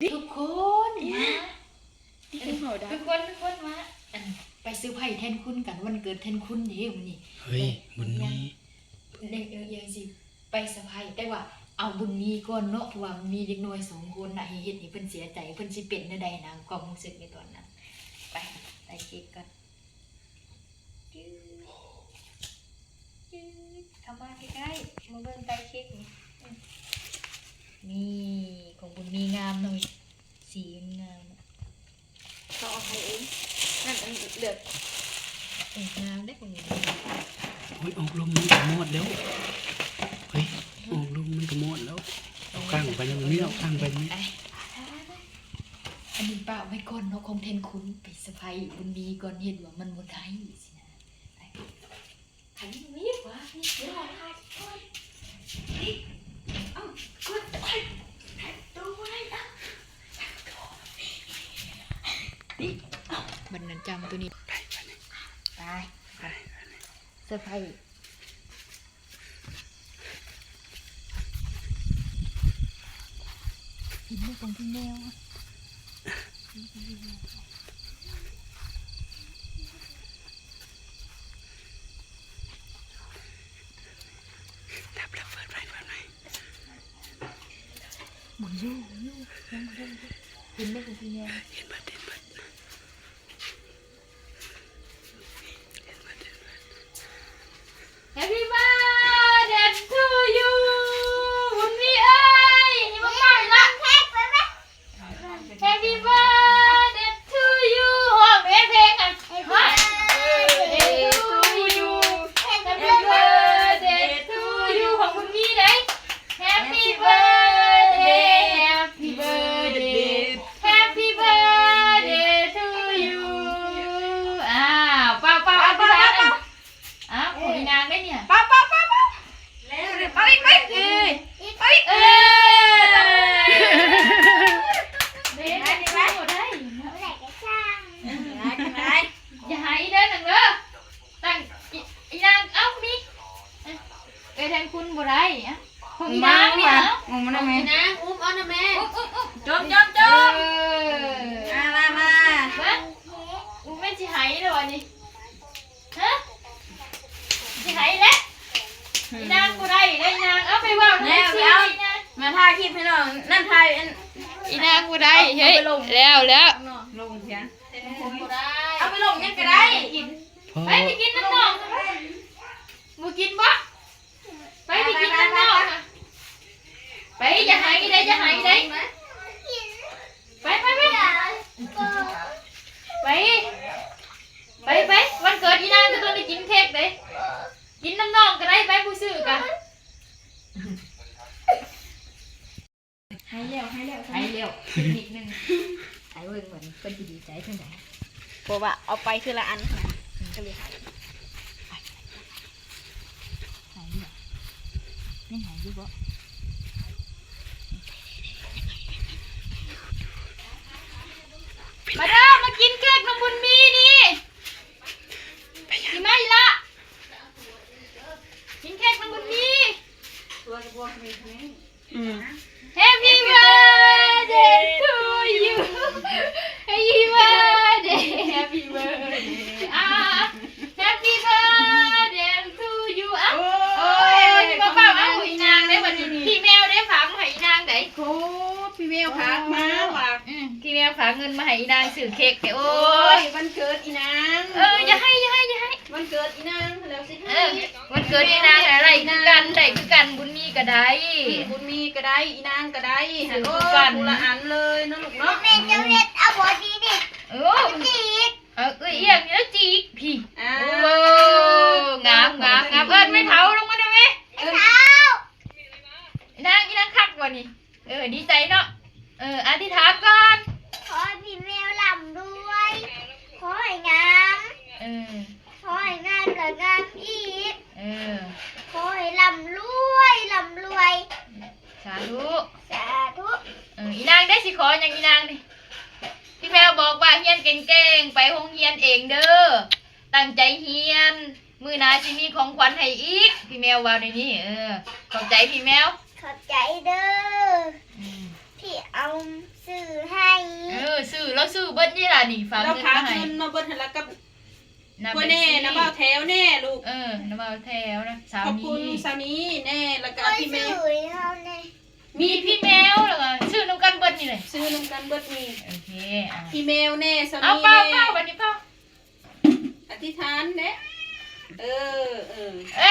ທຸກຄົນມາ ທຸກຄົນ ທຸກຄົນມາ ອັນ ໄປເຊີໄພຣສ໌ແທນຄຸນກັນ ວັນເກີດແທນຄຸນເດ້ມື້ນີ້. ເຮີ້ຍ ບຸນມີ ເອີ ເອີ ຊິໄປເຊີໄພຣສ໌ ແຕ່ວ່າເອົາບຸນມີກ່ອນເນາະ ເພາະວ່າມີເດັກນ້ອຍສອງຄົນນະ ເຮັດໃຫ້ເພິ່ນເສຍໃຈ ເພິ່ນຊິເປັນແນວໃດນະ ຄວາມຮູ້ສຶກໃນຕອນນັ້ນ. ໄປ ໄປເຄັກກ່ອນ. ຈືດ ຈືດ ເຂົ້າມາໃກ້ໆ ມາເບິ່ງໃຕ້ເຄັກນີ້. ນີ້ ຂອງບຸນມີງາມເນາະ ສີມັນງາມ. ເຂົາເອົາໃຫ້ເອງ ນັ້ນ ອັນເລືອກ ເອີ ງາມເດ້ຂອງບຸນມີ. ໂອ້ຍ ອອກລົມມັນກະມອດແລ້ວ. ເຮີ້ຍ ອອກລົມມັນກະມອດແລ້ວ. ເອົາຂ້າງໄປນຳນີ້ ເອົາຂ້າງໄປນີ້. ໄປ ໄປ ໄປ ໄປ ອັນນີ້ປະໄວ້ກ່ອນເນາະ ຂອງແທນຄຸນ ໄປເຊີໄພຣສ໌ບຸນມີກ່ອນ ເຫັນວ່າມັນບໍ່ໄດ້ຊີ້ນະ. ໄປ ໄປ ໄປ ໄປ ບັດນັ້ນຈຳໂຕນີ້ ໄປ ໄປ ໄປ ເຊີໄພຣສ໌. ເຫັນບໍ່ຂອງພີ່ແມວ ດັບແລ້ວ ເປີດໄວ້ ເປີດໄວ້. ໝູນຢູ່ ໝູນຢູ່ ຍັງບໍ່ໄດ້ ເຫັນບໍ່ຂອງພີ່ແມວ ເຫັນເບິດ ເຫັນເບິດ. Happy birthday to you ບຸນມີເອີຍ ນີ້ມາເປົ່າອີກລະ. Happy birthday to you ຮ້ອງແມ່ເພງຫັ້ນ. Happy birthday to you. Happy birthday to you ຂອງບຸນມີເດ້. Happy birthday, happy birthday, happy birthday to you. ອ້າວ ເປົ່າ ເປົ່າ ອະທິຖານ. ອ້າວ ຂອງອີນາງໄດ້ນີ້. ເປົ່າ ເປົ່າ ເປົ່າ ເປົ່າ. ເປົ່າອີກ ເປົ່າອີກ ເອີ ເອີ ເອີ ເອີ ເອີ ເອີ ເອີ ຢ່າໃຫ້ເດີນາງເດີ. ຕັ້ງ ອີ ອີນາງ ເອົ້າ ມີ ເອີ ແທນຄຸນບໍ່ໄດ້. ຂອງອີນາງນີ້ ເອົາ ຂອງອີນາງ ອຸ້ມເອົານະແມ່. ອຸ້ມ ອຸ້ມ ອຸ້ມ ຈົມ ຈົມ ຈົມ. ເອີ ມາ ມາ ມາ ມາ ອຸ້ມ. ແມ່ນຊິໃຫ້ແລ້ວບາດນີ້ ຮະ ຊິໃຫ້ແລ້ວ. ອີນາງບໍ່ໄດ້ເດີ ອີນາງ. ເອົາ ໄປເວົ້ານຳ ແມ່ ມາຖ່າຍຄລິບໃຫ້ນ້ອງ ນັ້ນ ຖ່າຍອັນ ອີນາງບໍ່ໄດ້. ເຮີ້ຍ ເອົາໄປລົງ ແລ້ວ ແລ້ວ ລົງເພຍ ເອົາໄປລົງຫຍັງກະໄດ້. ໄປ ໄປກິນນຳນ້ອງ. ບໍ່ກິນບໍ່? ໄປ ໄປກິນນຳນ້ອງ. ໄປ ຢ່າໃຫ້ໄດ້ ຢ່າໃຫ້ໄດ້. ໄປ ໄປ ໄປ ໄປ ໄປ ໄປ. ວັນເກີດອີນາງກະຕ້ອງໄດ້ກິນເຄັກເດ້. ກິນນຳນ້ອງກະໄດ້ ໄປ ຜູ້ຊື້ກະ. ໃຫ້ແລ້ວ ໃຫ້ແລ້ວ ໃຫ້ແລ້ວ ອີກນິດໜຶ່ງ. ໃຫ້ເບິ່ງ ເບິ່ງເພິ່ນຊິດີໃຈຈັ່ງໃດ ເພາະວ່າເອົາໄປເທື່ອລະອັນ ກະເລີຍໃຫ້. ໃຫ້ແລ້ວ ຍັງໃຫ້ຢູ່ບໍ່? ມາເດີ ມາກິນເຄັກນຳບຸນມີນີ້. ຊິມາອີກລະ ກິນເຄັກນຳບຸນມີ. ອືມ Happy birthday to you. Happy birthday, happy birthday. ອ່າ Happy birthday to you. ເອົ້າ ໂອ້ຍ ໂອ້ຍ ມາເປົ່າ ເອົາ ອີນາງເດ້ ບັດນີ້ ພີ່ແມວເດ້ ຝາກມາໃຫ້ອີນາງເດ້. ໂອ້ ພີ່ແມວຝາກມາວ່າ ອືມ ພີ່ແມວຝາກເງິນມາໃຫ້ອີນາງຊື້ເຄັກເດ້. ໂອ້ຍ ໂອ້ຍ ວັນເກີດອີນາງ. ເອີ ຢ່າໃຫ້ ຢ່າໃຫ້ ຢ່າໃຫ້. ວັນເກີດອີນາງແລ້ວຊິ ເອີ ວັນເກີດອີນາງ ໄດ້ຄືກັນ ໄດ້ຄືກັນ ບຸນມີກະໄດ້ ອືມ ບຸນມີກະໄດ້ ອີນາງກະໄດ້. ຊື້ຄືກັນ ໂອ້ຍ ຄົນລະອັນເລີຍເນາະລູກເນາະ. ແມ່ເຈົ້າເຮັດເອົາບໍ່ດີນີ້. ໂອ້ ຈີກ ເອີ ເອື້ອຍ ອີຫຍັງນີ້ຈີກພີ້. ອ້າວ ໂອ້ ງາມ ງາມ ງາມ. ເອີ້ນແມ່ເຖົ້າລົງມາແດ່ແມ່. ແມ່ເຖົ້າ ນາງ ອີນາງຄັກບໍ່ນີ້? ເອີ ດີໃຈເນາະ. ເອີ ອະທິຖານກ່ອນ. ຂໍໃຫ້ພີ່ແມວລ່ຳລວຍ ຂໍໃຫ້ງາມ ເອີ ຂໍໃຫ້ງາມກະງາມອີກ ເອີ ຂໍໃຫ້ລ່ຳລວຍ ລ່ຳລວຍ. ສາທຸ ສາທຸ. ເອີ ອີນາງເດ້ ຊິຂໍຫຍັງອີນາງນີ້? ພີ່ແມວບອກວ່າຮຽນເກັ່ງໆ ໄປໂຮງຮຽນເອງເດີ ຕັ້ງໃຈຮຽນ ມື້ໜ້າຊິມີຂອງຂວັນໃຫ້ອີກ ພີ່ແມວເວົ້າແນວນີ້. ເອີ ຂອບໃຈພີ່ແມວ ຂອບໃຈເດີ ອືມ ທີ່ເອົາຊື້ ຊື້ ລາວຊື້ເບິດນີ້ລະນີ້ ຝາກເງິນມາໃຫ້ ລາວຝາກເງິນມາເບິດຫັ້ນລະ ກັບ ນຳ ຂ້ອຍແນ່ ນຳບ່າວແຖວແນ່ລູກ ເອີ ນຳບ່າວແຖວນະ ສາມີ ຂອບຄຸນສາມີແນ່ ແລ້ວກໍພີ່ແມວ ມີພີ່ແມວ ແລ້ວກໍຊື້ນຳກັນເບິດນີ້ແຫຼະ ຊື້ນຳກັນເບິດນີ້ ໂອເຄ ອ່າ ພີ່ແມວແນ່ ສາມີແນ່ ເອົາ ເປົ່າ ເປົ່າ ບັດນີ້ເປົ່າ ອະທິຖານແນ່ ເອີ ເອີ ເອີ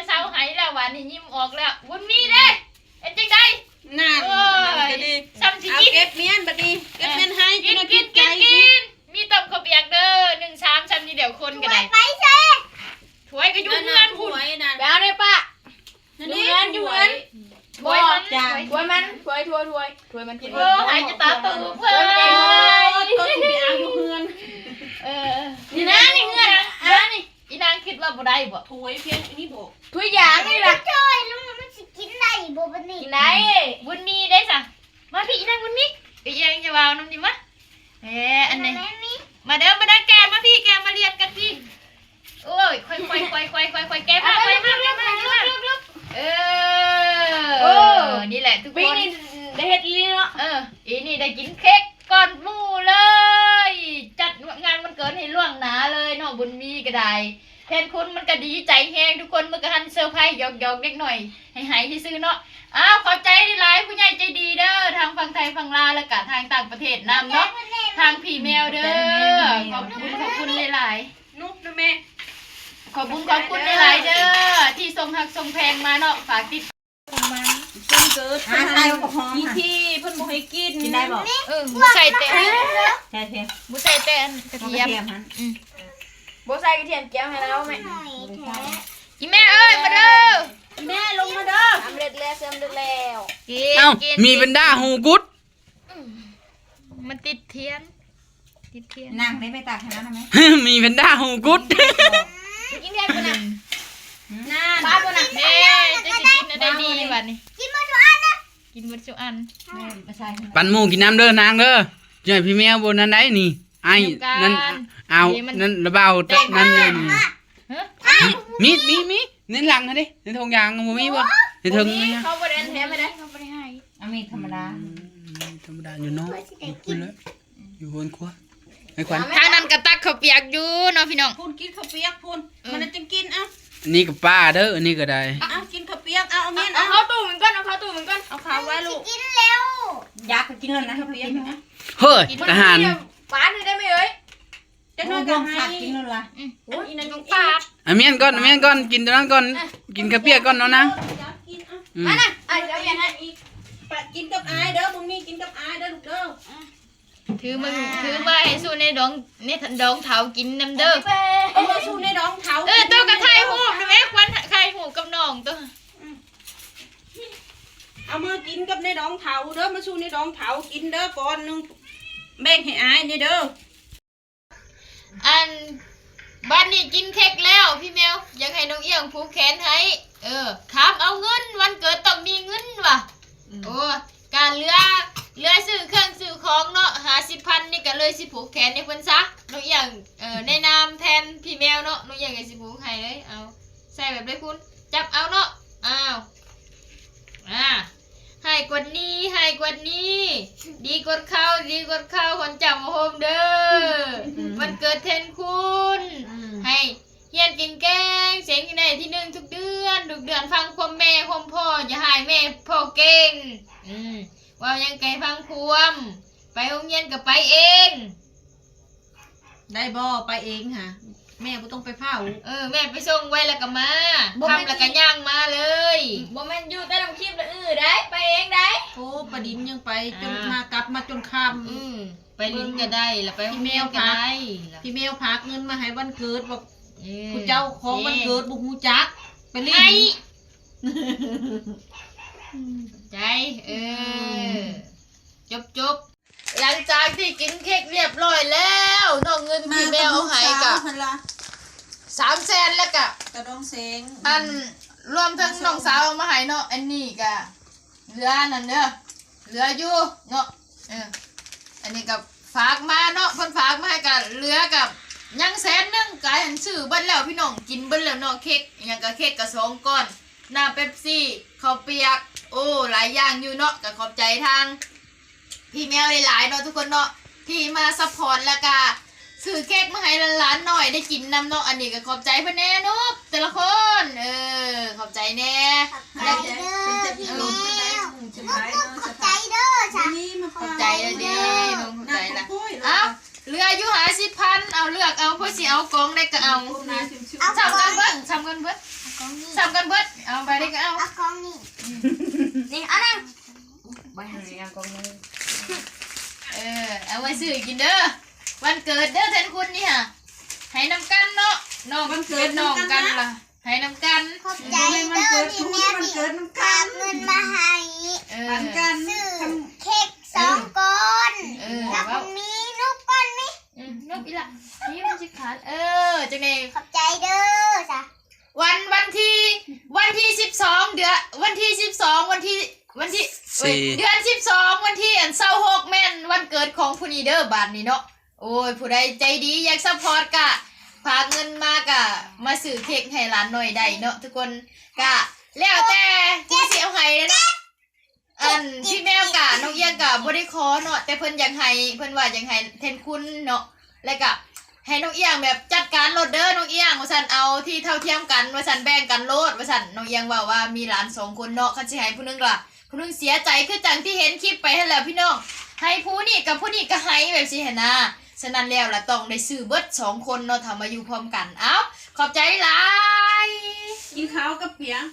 ເຊົາໄຫ້ແລ້ວ ບາດນີ້ຍິ້ມອອກແລ້ວ ບຸນມີເດ້ ເຮັດຈັ່ງໃດ? ນັ້ນ ໂອ້ຍ ອັນນັ້ນກໍດີ ສ່ຳຊິກິນ ເກັບມ້ຽນບັດນີ້ ເກັບມ້ຽນໃຫ້ ກິນ ກິນ ກິນ ກິນ ກິນ ມີຕົ້ມເຂົ້າປຽກເດີ ໜຶ່ງຊາມ ສ່ຳນີ້ດຽວຄົນກໍໄດ້ ຖ້ວຍໄປໃສ? ຖ້ວຍກໍຢູ່ເຮືອນພຸ້ນ ຖ້ວຍນັ້ນ ໄປເອົາເດ້ປ້າ ຢູ່ເຮືອນ ຢູ່ເຮືອນ ຖ້ວຍມັນ ຖ້ວຍມັນ ຖ້ວຍ ຖ້ວຍ ຖ້ວຍ ຖ້ວຍມັນ ໂອ້ ຫາຍຈະຕາຕູເພິ່ນ ໂອ້ ໂຕຊິໄປເອົາຢູ່ເຮືອນ ເອີ ນີ້ນະ ນີ້ເຮືອນ ອ່າ ນີ້ ອີນາງຄິດວ່າບໍ່ໄດ້ບໍ່? ຖ້ວຍພຽງນີ້ບໍ່? ຖ້ວຍຢາງນີ້ລະ ຈ້ອຍລົງ ມັນຊິກິນໄດ້ບໍ່ບັດນີ້? ກິນໄດ້ ບຸນມີເດ້ຊະ ມາພີ້ອີນາງບຸນມີ ໄປແຍ່ງຢ່າວ່ານຳນີ້ມາ ເອີ ອັນນີ້ ມາເດີ ມາເດີ ແກມາພີ້ ແກມາລຽນກັນພີ້ ໂອ້ຍ ຄ່ອຍໆ ຄ່ອຍໆ ຄ່ອຍໆ ແກມາ ຄ່ອຍມາ ແກມາ ແກມາ ເອີ ໂອ້ ນີ້ແຫຼະທຸກຄົນ ປີນີ້ໄດ້ເຮັດອີ່ຫຼີເນາະ ເອີ ອີນີ້ໄດ້ກິນເຄັກ ກ່ອນໝູ່ເລີຍ ຈັດງານວັນເກີດໃຫ້ລ່ວງໜ້າເລີຍເນາະ ບຸນມີກໍໄດ້ ແທນຄຸນມັນກໍດີໃຈແຮງ ທຸກຄົນມັນກໍຫັ້ນເຊີໄພຢອກໆເດັກນ້ອຍ ໃຫ້ໆຊື່ໆເນາະ ອ້າວ ຂອບໃຈຫຼາຍໆ ຜູ້ໃຫຍ່ໃຈດີເດີ ທາງຝັ່ງໄທຝັ່ງລາວ ແລ້ວກະທາງຕ່າງປະເທດນຳເນາະ ທາງພີ່ແມວເດີ ຂອບຄຸນ ຂອບຄຸນຫຼາຍໆ ນຸບນະແມ່ ຂອບບຸນຂອບຄຸນຫຼາຍໆເດີ ທີ່ສົ່ງຮັກສົ່ງແພງມາເນາະ ຝາກຕິດ ມັນ ເພິ່ນເກີດ ຫາໃສ່ ເພິ່ນ ໃສ່ ທີ່ ທີ່ເພິ່ນບໍ່ໃຫ້ກິນ ກິນໄດ້ບໍ່? ເອີ ບໍ່ໃສ່ແຕ່ ໃສ່ເພຍ ບໍ່ໃສ່ແຕ່ອັນກະທຽມ ກະທຽມຫັ້ນ ອືມ ບໍ່ໃສ່ກະທຽມຈຽວໃຫ້ລາວແມ່ ອີແມ່ເອີຍ ມາເດີ ອີແມ່ລົງມາເດີ ສຳເລັດແລ້ວ ສຳເລັດແລ້ວ ເອົ້າ ມີບັນດາຫູກຸດ ອືມ ມັນຕິດທຽນ ຕິດທຽນ ນັ່ງໄດ້ໄປຕັກໃຫ້ລາວນຳແມ່ ມີແພນດ້າຫູກຸດ ກິນເທນບໍ່ນະ ນັ້ນ ປາບໍ່ນະ ເດ້ ເຈົ້າຊິກິນອັນໃດດີບັດນີ້ ກິນໝົດທຸກອັນນະ ກິນໝົດທຸກອັນ ແມ່ນ ມາໃສ່ ປັນໝູ່ກິນນຳເດີນາງເດີ ຈະໃຫ້ພີ່ແມວບໍ່ນັ້ນໃດນີ້ ອ້າຍນັ້ນ ເອົາ ນັ້ນລະບ່າວ ແຕ່ນັ້ນຢູ່ນີ້ ຮະ ມີ ມີ ມີ ໃນຫຼັງຫັ້ນເດ້ ໃນຖົງຢາງບໍ່ມີບໍ່? ໃນເທິງ ບໍ່ມີ ນີ້ນະ ເຂົາບໍ່ໄດ້ແຖມໃຫ້ເດ້ ເຂົາບໍ່ໄດ້ໃຫ້ ອາ ມີດທຳມະດາ ອືມ ມີດທຳມະດາຢູ່ເນາະ ຢູ່ພຸ້ນເລີຍ ຢູ່ເຮືອນຄົວ ໄອ້ຂວັນ ທາງນັ້ນກໍຕັກເຂົ້າປຽກຢູ່ເນາະພີ່ນ້ອງ ພຸ້ນ ກິນເຂົ້າປຽກພຸ້ນ ເອີ ມັນຈຶ່ງກິນ ເອົາ ອັນນີ້ກໍປ້າເດີ ອັນນີ້ກໍໄດ້ ເອົາ ກິນເຂົ້າປຽກ ເອົາ ເອົາແມ່ນ ເອົາ ເອົາເຂົ້າຕູ້ມັນກ່ອນ ເອົາເຂົ້າຕູ້ມັນກ່ອນ ເອົາເຂົ້າໄວ້ລູກ ກິນແລ້ວ ຢາກກໍກິນແລ້ວນະ ກິນເຂົ້າປຽກນະ ເຮີ້ຍ ກະຫັນ ປານໄດ້ໄໝເອີຍ? ຈັກໜ້ອຍກໍໃຫ້ ກິນໂລດລະ ອືມ ໂອ້ຍ ອັນນີ້ກໍປາກ ອາ ມ້ຽນກ່ອນ ມ້ຽນກ່ອນ ກິນຕົວນັ້ນກ່ອນ ກິນເຂົ້າປຽກກ່ອນເນາະນາງ ອືມ ມານະ ອ້າຍຈະມ້ຽນໃຫ້ ກິນກັບອ້າຍເດີ ບຸນມີ ກິນກັບອ້າຍເດີລູກເດີ ອືມ ຖືມາ ຖືມາໃຫ້ສູ່ໃນດອງ ໃນດອງເຖົ້າກິນນຳເດີ ເອົາມາສູ່ໃນດອງເຖົ້າ ເອີ ໂຕກໍຖ່າຍຮູບນະແມ່ ຄວນຖ່າຍຮູບກັບນ້ອງໂຕ ອືມ ເອົາມາກິນກັບໃນດອງເຖົ້າເດີ ມາສູ່ໃນດອງເຖົ້າກິນເດີ ກ່ອນໜຶ່ງ ແບ່ງໃຫ້ອ້າຍແດ່ເດີ. ອັນ ບັດນີ້ກິນເຄັກແລ້ວ ພີ່ແມວຢາກໃຫ້ນ້ອງອຽງຜູກແຂນໃຫ້ ເອີ ຖາມເອົາເງິນ ວັນເກີດຕ້ອງມີເງິນວ່າ ອືມ ໂອ້ ກະເຫຼືອ ເຫຼືອຊື້ເຄື່ອງຊື້ຂອງເນາະ ຫ້າສິບພັນນີ້ ກະເລີຍຊິຜູກແຂນໃຫ້ເພິ່ນຊະ ນ້ອງອຽງ ເອີ ໃນນາມແທນພີ່ແມວເນາະ ນ້ອງອຽງກະຊິຜູກໃຫ້ເລີຍ ເອົາ ໃສ່ແບບໃດພຸ້ນ ຈັບເອົາເນາະ ອ້າວ ອາ ໃຫ້ກວ່ານີ້ ໃຫ້ກວ່ານີ້ ດີກວ່າເກົ່າ ດີກວ່າເກົ່າ ຄົນເຈົ້າມາໂຮມເດີ ອືມ ວັນເກີດແທນຄຸນ ອືມ ໃຫ້ຮຽນເກັ່ງໆ ເສັງໃຫ້ໄດ້ທີໜຶ່ງທຸກເດືອນ ທຸກເດືອນ ຟັງຄວາມແມ່ຄວາມພໍ່ ຢ່າໃຫ້ແມ່ພໍ່ເກັ່ງ ອືມ ເວົ້າຫຍັງກະໃຫ້ຟັງຄວາມ ໄປໂຮງຮຽນກະໄປເອງ. ໄດ້ບໍ່? ໄປເອງຫາ ແມ່ບໍ່ຕ້ອງໄປເຝົ້າ ເອີ ແມ່ໄປສົ່ງໄວແລ້ວກໍມາ ຄ່ຳແລ້ວກໍຍ່າງມາເລີຍ ບໍ່ແມ່ນຢູ່ແຕ່ນຳຄລິບລະອື້ໄດ໋ ໄປເອງໄດ໋ ໂອ້ ປາດິນຍັງໄປຈົນ ອ່າ ມາ ກັບມາຈົນຄ່ຳ ອືມ ໄປຫຼິ້ນກໍໄດ້ລະ ໄປໂຮງຮຽນກໍໄດ້ລະ ພີ່ແມວຝາກເງິນມາໃຫ້ວັນເກີດ ບອກ ເອີ ຜູ້ເຈົ້າຂອງວັນເກີດບໍ່ຮູ້ຈັກ ໄປຫຼິ້ນ ໃຈ ເອີ ຈົບໆ. ຫຼັງຈາກທີ່ກິນເຄັກຮຽບຮ້ອຍແລ້ວເນາະ ເງິນທີ່ແມ່ເອົາໃຫ້ກະສາມແສນ ແລ້ວກະ ກະດອງແສງ ອັນ ລວມເຖິງນ້ອງສາວເອົາມາໃຫ້ເນາະ ອັນນີ້ກະເຫຼືອນັ້ນເດີ ເຫຼືອຢູ່ເນາະ ເອີ ອັນນີ້ກະຝາກມາເນາະ ເພິ່ນຝາກມາໃຫ້ກະເຫຼືອກະຍັງແສນໜຶ່ງ ກາຍຫັ້ນຊື້ເບິດແລ້ວພີ່ນ້ອງ ກິນເບິດແລ້ວເນາະ ເຄັກຫຍັງກະ ເຄັກກະສອງກ້ອນ ນ້ຳເປັບຊີ ເຂົ້າປຽກ ໂອ້ ຫຼາຍຢ່າງຢູ່ເນາະ ກະຂອບໃຈທາງ ພີ່ແມວຫຼາຍໆເນາະທຸກຄົນເນາະ ທີ່ມາຊັບພອດ ແລ້ວກະຊື້ເຄັກມາໃຫ້ຫຼານໆນ້ອຍໄດ້ກິນນຳເນາະ. ອັນນີ້ກໍຂອບໃຈເພິ່ນແດ່ເນາະ ແຕ່ລະຄົນ ເອີ ຂອບໃຈແດ່ ຂອບໃຈເດີພີ່ແມວ ຂອບໃຈເດີ ຂອບໃຈເດີ ຂອບໃຈລະເດ້ ຂອບໃຈລະ. ເອົ້າ ເຫຼືອຢູ່ຫ້າສິບພັນ ເອົາ ເລືອກເອົາ ຜູ້ຊິເອົາກອງໃດກໍເອົາ ເອົາ ສ່ຳກັນເບິດ ສ່ຳກັນເບິດ ສ່ຳກັນເບິດ ເອົາໃບໃດກໍເອົາ ເອົາກອງນີ້ ນີ້ ອັນນັ້ນ ໃບໃຫ້ ເອົາກອງນີ້ ເອີ ເອົາໄວ້ຊື້ກິນເດີ ວັນເກີດເດີແທນຄຸນນີ້ຫະ ໃຫ້ນຳກັນເນາະ ນ້ອງເປັນນ້ອງກັນລະ ໃຫ້ນຳກັນ ຂອບໃຈເດີພີ່ແມວທີ່ຝາກເງິນມາໃຫ້ ເອີ ຊື້ເຄັກສອງກ້ອນ ເອີ ແລ້ວກໍມີນົບກ້ອນນີ້ ອືມ ນົບອີ່ຫຼະ ນີ້ມັນຊິຂາດ ເອີ ຈັ່ງໃດ ຂອບໃຈເດີຊະ. ວັນ ວັນທີ ວັນທີສິບສອງ ເດືອນ ວັນທີສິບສອງ ວັນທີ ວັນທີ ເອີຍ ເດືອນສິບສອງ ວັນທີ ອັນ ຊາວຫົກ ແມ່ນວັນເກີດຂອງຜູ້ນີ້ເດີ ບາດນີ້ເນາະ. ໂອ້ຍ ຜູ້ໃດໃຈດີຢາກຊັບພອດກະຝາກເງິນມາ ກະມາຊື້ເຄັກໃຫ້ຫຼານນ້ອຍໄດ້ເນາະທຸກຄົນ ກະແລ້ວແຕ່ຜູ້ຊິເອົາໃຫ້ເນາະ. ອັນ ພີ່ແມວກະ ນ້ອງອຽງກະບໍ່ໄດ້ຂໍເນາະ ແຕ່ເພິ່ນຢາກໃຫ້ ເພິ່ນວ່າຢາກໃຫ້ແທນຄຸນເນາະ ແລ້ວກະໃຫ້ນ້ອງອຽງແບບຈັດການໂລດເດີນ້ອງອຽງ ວ່າຊັ້ນ ເອົາທີ່ເທົ່າທຽມກັນ ວ່າຊັ້ນ ແບ່ງກັນໂລດ ວ່າຊັ້ນ ນ້ອງອຽງເວົ້າວ່າມີຫຼານສອງຄົນເນາະ ຄັນຊິໃຫ້ຜູ້ໜຶ່ງລະ ຜູ້ໜຶ່ງເສຍໃຈຄືຈັ່ງທີ່ເຫັນຄລິບໄປຫັ້ນແຫຼະພີ່ນ້ອງ ໃຫ້ຜູ້ນີ້ກັບຜູ້ນີ້ກໍໃຫ້ແບບຊີ້ຫັ້ນນາ. ສະນັ້ນແລ້ວລະຕ້ອງໄດ້ຊື້ເບິດສອງຄົນເນາະ ຖ້າມາຢູ່ພ້ອມກັນ. ເອົ້າ ຂອບໃຈຫຼາຍ ກິນເຂົ້າກັບຫຍັງ?